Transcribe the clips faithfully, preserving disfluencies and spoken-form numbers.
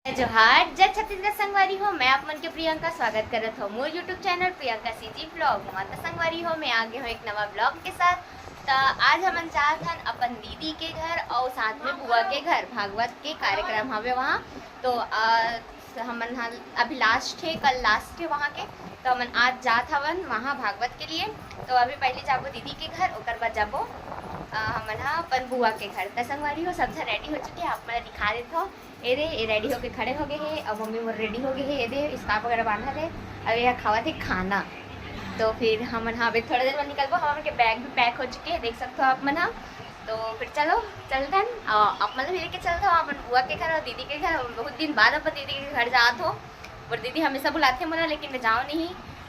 जोहार, जय छत्तीसगढ़ संगवारी हो। मैं आप मन के प्रियंका, स्वागत करत हो मोर YouTube channel Priyanka CG blog मा। त संगवारी हो, मैं आ गे हो एक नवा ब्लॉग के साथ। त आज हमन जात हन अपन दीदी के घर और साथ में बुआ के घर, भागवत के कार्यक्रम हवे वहाँ। तो आ, हमन हा अभी लास्ट है, कल लास्ट है वहाँ के, तो हमन आज जात हवन वहाँ भागवत के लिए। तो अभी पहले जाबो दीदी के घर, ओकर बाद जाबो आ, हमन हा अपन बुआ के घर। त संगवारी हो, सब झन रेडी हो चुके हैं, आप मन दिखा देत हो। ए दे, ए रेडी होके खड़े हो गए हे। अब मम्मी मोर रेडी हो गए हे। ए दे, स्कार्फ वगैरह बांधा ले। अब ये खावत हे खाना। तो फिर हमन हा अभी थोड़ा देर में निकलबो। हमन के बैग भी पैक हो चुके हैं, देख सकते हो आप मन हा। तो फिर चलो, चलथन। और आप मन भी लेके चलते हो अपन बुआ के घर और दीदी के घर। बहुत दिन बाद अपन दीदी के घर जात हो। और दीदी हमेशा बुलाते मोला, लेकिन मैं जाओ नहीं।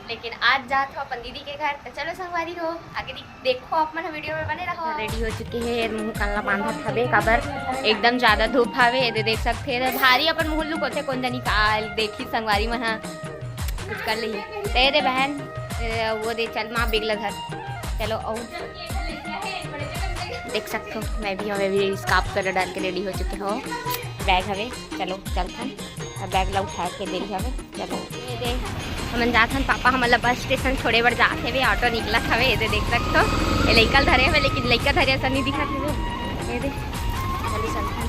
लेकिन आज जात हो अपन दीदी के घर। तो चलो संगवारी हो, आगे दि-, देखो आप मन वीडियो में बने रहो। रेडी हो चुके हैं, मुंह काला बांधत हवे, काबर एकदम ज्यादा धूप हवे। ये दे देख सकते हैं, भारी अपन मुंह लुकोथे, कौन जानी का देखी संगवारी मन हा कुछ कर ली। ते दे बहन, ए, वो दे चल माँ बिगला घर। चलो आओ, देख सकते हो मैं भी, हमें भी स्कार्फ वगैरह डाल के रेडी हो चुके हो। बैग हवे, चलो चलथन। अब बैग ला उठा के दे हवे। चलो, ये दे, हमन जात हन, पापा हमन ला बस स्टेशन छोड़े बर जात हेवे, ऑटो निकलत हवे, ये दे देख सकत हो, ये लइका ल धरे हवे, लेकिन लइका धरे असन नहीं दिखत हवे, ये दे, चलो चलथन।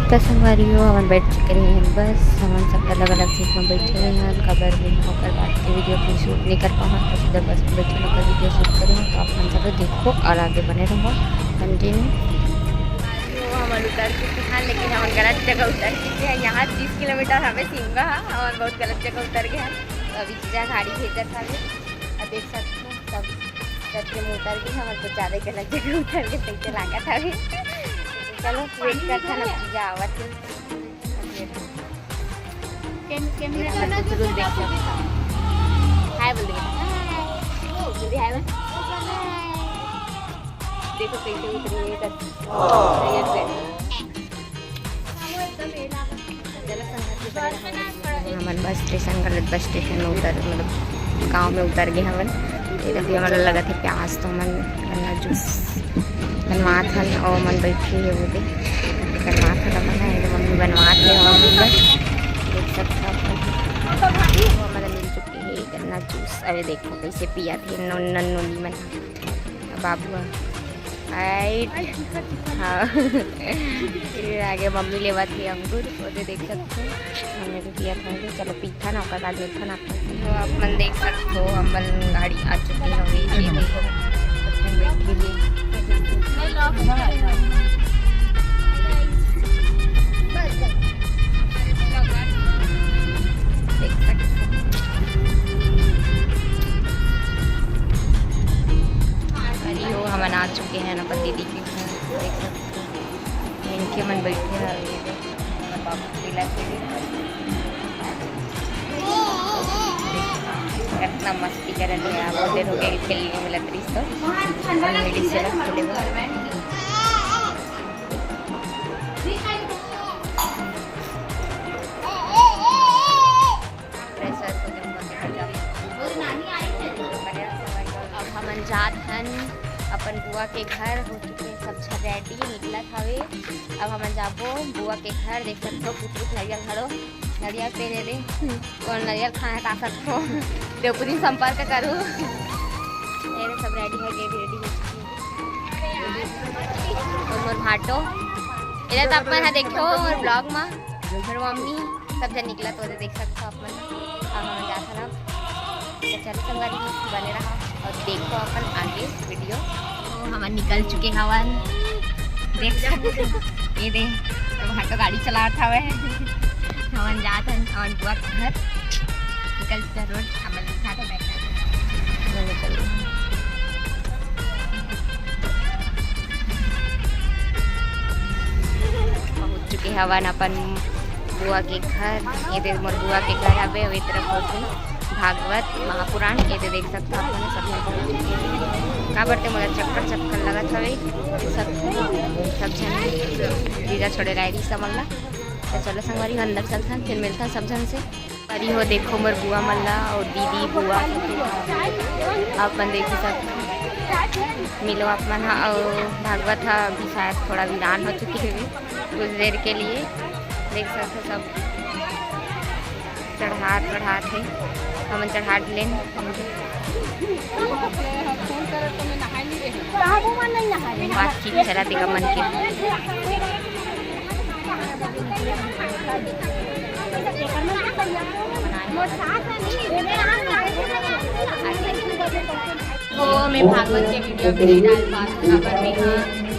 त संगवारी हो, हमन बैठ चुके रहे हैं बस, हमन सब अलग-अलग सीट में बैठे हुए हैं, काबर में ओकर बाद के वीडियो भी शूट नहीं कर पाऊँ, तो सीधा बस में बैठे होकर वीडियो शूट करूँ, तो आप मन चलो देखो और आगे बने रहो कंटिन्यू। वो हमन उतर चुके हैं, लेकिन हमन गलत जगह उतर चुके हैं। यहाँ तीस किलोमीटर हवे सिमगा हा, हमन बहुत गलत जगह उतर गए हैं। तो अभी जीजा गाड़ी भेजत हवे, अब देख सकते हो सब, सब जन उतर गए, हमन कुछ ज्यादा ही गलत जगह उतर गए, तैसे लागत हवे। चलो वेट करत हन, अब जीजा आवत हे। कैम-, कैमरा ये वाला कुछ कुछ देख सकते हो। हाय बोल दे। बोल दे हाय बोल। देखो कैसे उतरी है इधर। ये से। हमन बस स्टेशन गलत बस स्टेशन में उतर, मतलब गांव में उतर गए हमन। ये देखिए, हमन ला लगत है प्यास, तो हमन गन्ना जूस बनवात हन और हमन बैठे हे वो दे बनवात हन, अपन है, ये मम्मी बनवात हे और हमन बस देख सकते हो अपन। वो हमन ला मिल चुके हैं गन्ना जूस। अरे देखो कैसे पिया थे नन-, नन-, नोनी मन। बाबू ह। आइट। हाँ। फिर आगे मम्मी लेवत हे अंगूर, वो दे देख सकते हो। हमने भी पिया था, चलो पीथन, ओकर बाद मिलथन आप। तो आप मन देख सकते हो, हमन गाड़ी आ चुके हैं, ये देखो। बैठे हुए। देख सकते हो। अरे, वो हमन आ चुके हैं ना, अपन दीदी के घर। देख सकते हो, इनके मन बैठे हैं, ये देख, हमर बाबू के ला के भी। इतना मस्ती करत है, आप बोले हो गए खेलने मिलत रही तो हम मिली से खेले। Fresh व्रेश होके बुआ के घर जाबो। अब हमन जात हन अपन बुआ के घर, हो चुके हैं सब झन रेडी, निकलत हवे। अब हमन जाबो बुआ के घर, देख सकथो पुतरुक नरियल घलो, नरियल पेरे रे, कौन नरियल खाना का सकथो, देवपुरी संपर्क करू। ये सब रेडी हो गए, रेडी हो चुकी है। और मोर भाटो, एला तो अपन हा देखो मोर vlog मा, मोर मम्मी सब जन निकलत होते, देख सकथो आप मन। अब हमन जात हन, तो चलो संगवारी हो, बने रहा और देखो अपन आगे वीडियो। तो हमन निकल चुके हवन, देख सकथो, ये दे, तो भाटो गाड़ी चलात हवे। हमन जात हन अपन बुआ के घर, निकल चुके रोड, हमन दिखा दो बैठा। पहुंच चुके हवन अपन बुआ के घर। ये दे मोर बुआ के घर हवे, अउ ए तरफ होथे भागवत महापुराण। ये दे देख सकथो आप मन, सब झन पहुंच चुके हे। काबर ते मोला चक्कर चक्कर लगत हवे, सब, सब झन जीजा छोड़े राय रिहिस हमन ला। तो चलो संगवारी हो, अंदर चलथन, फिर मिलथन सब झन से। अरे हो देखो मोर बुआ मन ला अउ दीदी बुआ, आप मन देख सकथो, मिलो आप मन हा। अउ भागवत हा अभी शायद थोड़ा वीरान हो चुके हे कुछ देर के लिए, देख सकथो सब चढ़ात बढ़ात हे, हमन चढ़ात लेन। बातचीत चलत हे हमन के। तो मैं भागवत के वीडियो भी नहीं डाल पात, काबर मैं हा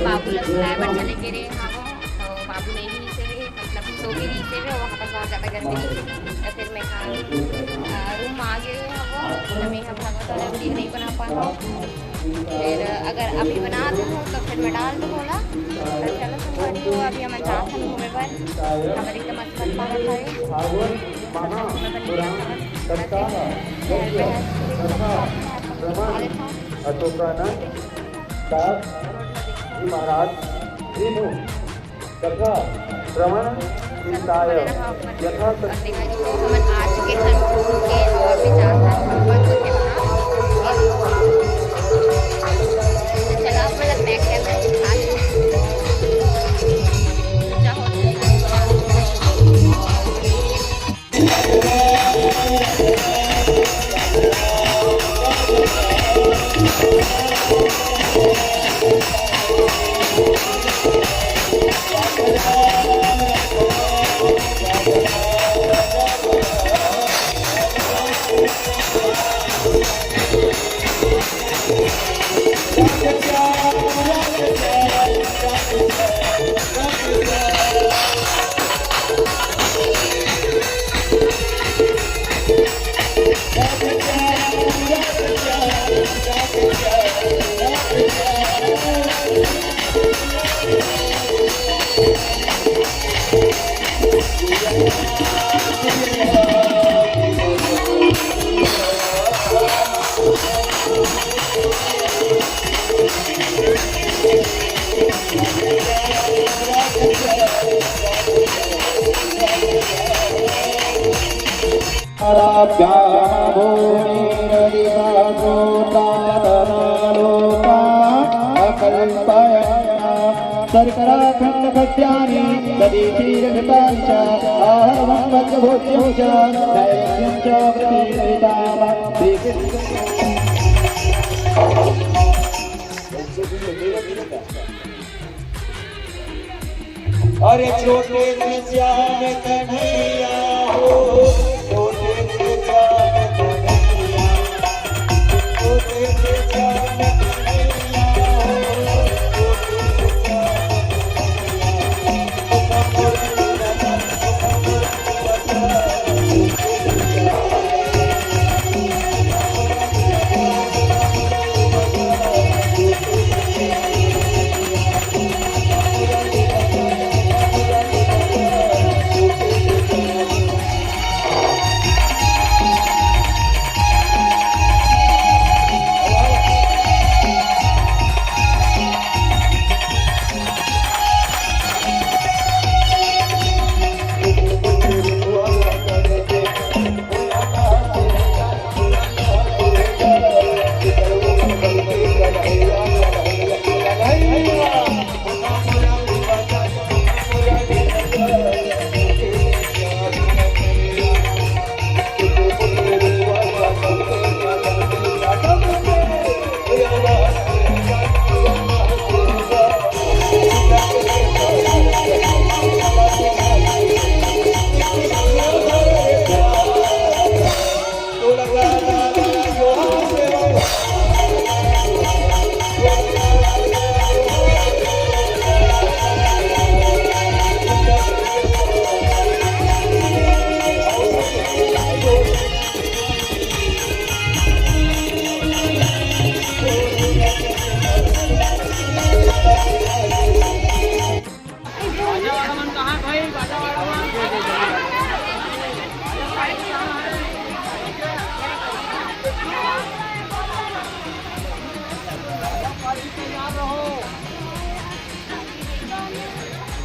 बाबू ला सुलाए बर चले गे रहे हवं, तो बाबू नहीं भी से मतलब, सो भी रहिस हे, वहाँ पर बहुत ज़्यादा गर्मी रहिस हे। तो फिर मैं हा, अ, रूम में आ गे हवं, तो मैं हा भागवत वाला वीडियो नहीं बना पाए हवं। फिर अगर अभी बना दूँ, तो फिर मैं डाल दूँ बोला। तो चलो, संगवारी हो, अभी हमन जात हन घूमे बर। हमर एकदम अच्छा लगत हवे। अशोकानंद दास जी महाराज जी नु तथा श्रवण चिंताय यथाशक्ति। हमन आ चुके हैं, घूम के और भी जाना है, भगवान को देखना। चला, आप मतलब बैक कैमरा दिखा दो। पूजा होती है। शर्कराखण्डखाद्यानि दधीचीरघृतानि च आहर्वं पञ्चभोज्यं च नैवेद्यं च प्रतिगृहीताम। अरे छोटे से श्याम कन्हैया हो, छोटे से श्याम कन्हैया, छोटे से श्याम कन्हैया हो, छोटे से श्याम कन्हैया।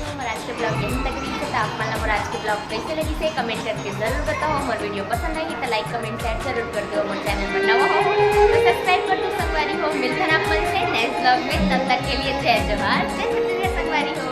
हमर आज के ब्लॉग यहीं तक रहिस हे। त आप मन ला मोर आज के ब्लॉग कइसे लगिस हे, कमेंट करके जरूर बताओ। हमर वीडियो पसंद आही त लाइक, कमेंट, शेयर जरूर कर दो। हमर चैनल पर नवा हो त सब्सक्राइब कर दो संगवारी हो। मिलथन आप मन से नेक्स्ट ब्लॉग में, तब तक के लिए जय जोहार, जय छत्तीसगढ़ संगवारी हो।